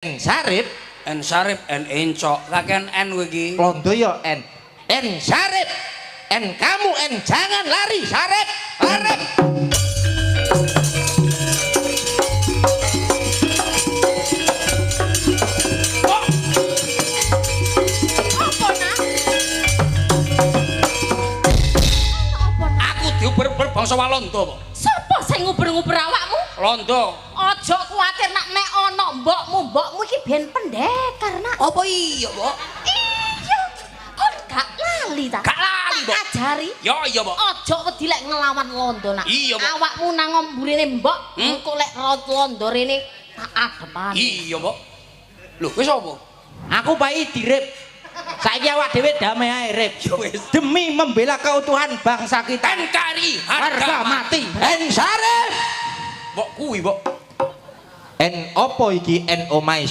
N Sarip. N Sarip, N Encok. Kakean N kowe iki. Londo ya N. N Sarip. N kamu N jangan lari Sarip. Sarip. Mbok, Apa nak? Apa nak? aku diuber-uber bangsa Walanda, Mbok. Sopo sing nguber-nguber awakmu? Londo. Aja kuwatir nak nek ana mbokmu, mbokmu iki ben pendekar nak. Apa iya, Mbok? Iya. Kon gak lali ta? Gak lali, Mbok. Tak ajari. Ya iya, Mbok. Aja wedi lek ngelawan londo nak. Iya, Mbok. Awakmu nang mburine mbok, Hmm? engko lek londo rene tak adepane. Iya, Mbok. Lho, kowe sapa? Aku pai dirip. Saiki awak dhewe damai ae, Rip. Ya wis. Demi membela keutuhan bangsa kita. NKRI Harga mati. N Sarip. Mbok kuwi, Mbok. N opo iki N omahe